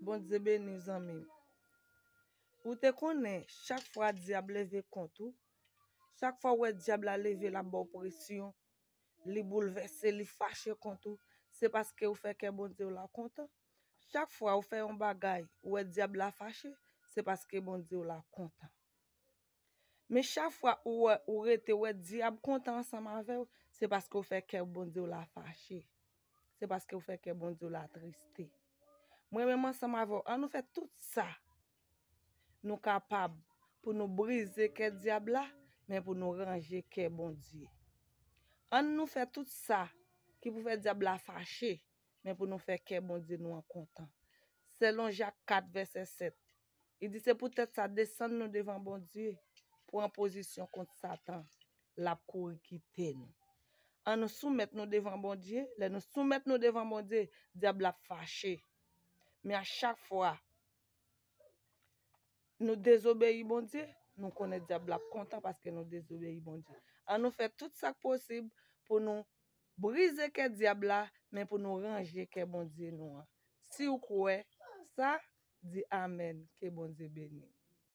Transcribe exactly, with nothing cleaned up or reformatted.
Bondye beni w, zanmi m. Ou te konnen, chak fwa dyab leve kont ou, chak fwa w wè dyab la leve, l ap ba w presyon, li boulvèse, li fache kont ou, se paske ou fè kè Bondye w la kontan. Chak fwa ou fè yon bagay, ou wè dyab la fache, se paske Bondye w la kontan. Men chak fwa ou wè, ou rete wè dyab kontan ansanm avè w, se paske ou fè kè Bondye w la fache. Se paske ou fè kè Bondye w la triste. Mwen menm ansanm avè w, ann nou fè tout sa nou kapab pou nou brize kè dyab la, men pou nou ranje kè Bondye. Ann nou fè tout sa ki pou fè dyab la fache, men pou nou fè kè Bondye nou an kontan. Selon Jak kat vèsè sèt, li di, se poutèt sa, desann nou devan Bondye, pran pozisyon kont Satan, l ap kouri kite nou. Ann nou soumèt nou devan Bondye. Lè nou soumèt nou devan Bondye, dyab la ap fache. Men a chak fwa nou dezobeyi Bondye, nou konnen dyab la ap kontan paske nou dezobeyi Bondye. Ann nou fè tout sa k posib pou nou brize kè dyab la, men pou nou ranje kè Bondye nou an. Si w kwè sa, di amèn. Ke Bondye beni w.